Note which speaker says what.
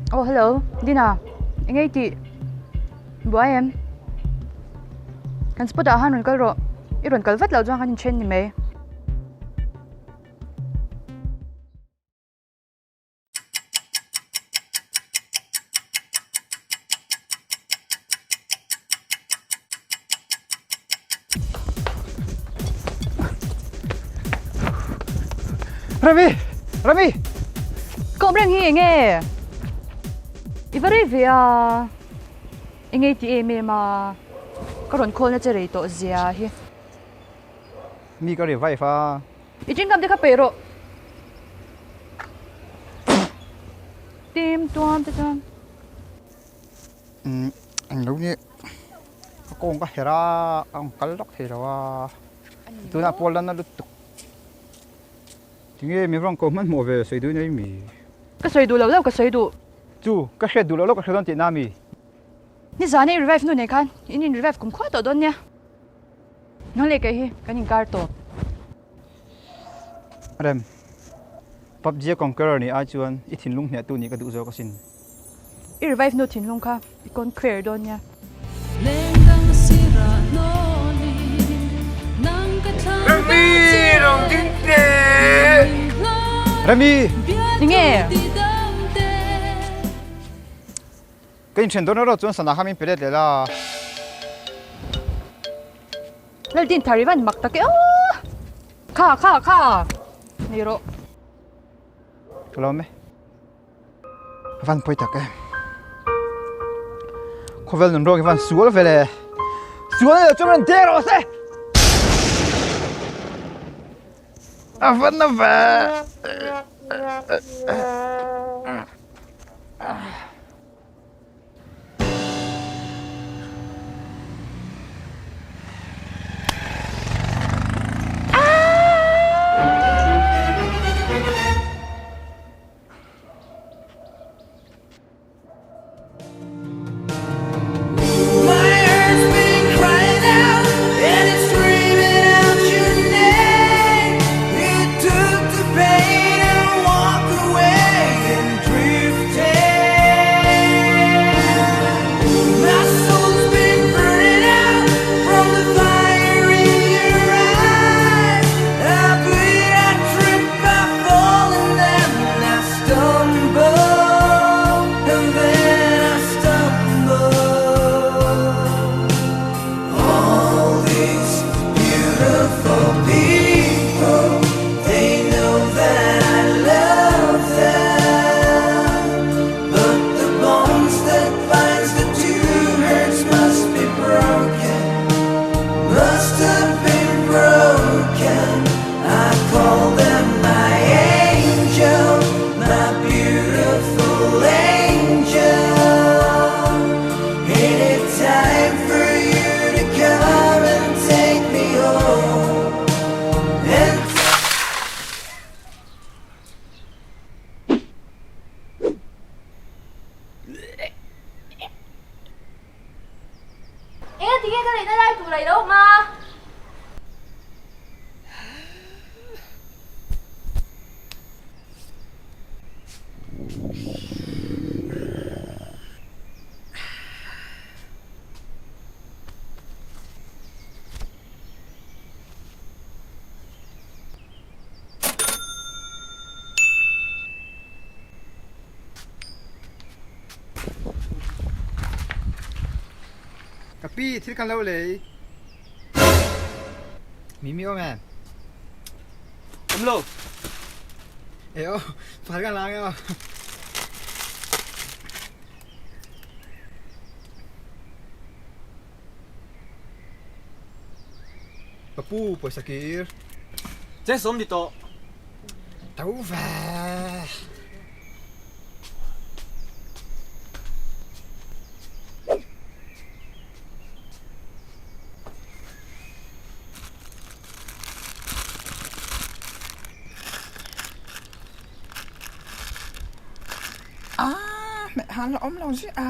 Speaker 1: Oh hello, Dina, eng ei tih? Buai em? Kan spot ah han rawn kal rawh, i rawn kal vat loh chuan kan inthen ni mai.
Speaker 2: Rami! Rami!
Speaker 1: Kawm reng hi enge? I va rei ve a, enge i ti em em a, ka rawn call na che rei tawh zia hi.
Speaker 2: Mi ka revive a.
Speaker 1: I chingam te kha peih rawh. Tim tuam te chuan.
Speaker 2: Umm eng lo nge ka kawng ka herh a a rawn kal lawk thei lo a tunah pawh la na lutuk tinge mi rawn ko hmanhmawh ve sawi duh nei mi.
Speaker 1: Ka sawi duh lo lo ka sawi duh.
Speaker 2: Chu ka hriat duh lo lo ka hre dawn tih na mi.
Speaker 1: Nizan i revive nu nen khan in in revive kum khual tawh dawn nia. Nang leh kei hi kan inkar tawp.
Speaker 2: Rem, PUBG a conqueror nih ai chuan i thinlung hniahtu nih ka duh zawk asin.
Speaker 1: I revive nu thinlung kha i conquer dawn nia.
Speaker 2: Remi rawn ding teh! Remi!
Speaker 1: Tinge?
Speaker 2: Ka inthen dawn erawh chuan sana kha min pe let leh la.
Speaker 1: Laldin thar i van mak tak e aw! Kha kha kha! Nei rawh.
Speaker 2: Ka lawm e. A van pawi tak e. Khawvel nun ruak i van sual ve le. Sual ni lo chuan rawn deng rawh se! A van na ve!
Speaker 1: Eng tinge ka neihna lai tur a i lo awm a?
Speaker 2: Ka pi thil kan lo lei. Mimi awm em?
Speaker 3: Awm lo.
Speaker 2: E aw, phal kan lang e aw. Ka pu pawisa kir.
Speaker 3: Cheng sawm ni tawh.
Speaker 2: Tho ve. Ah, mẹ hắn là ôm lòng chứ à.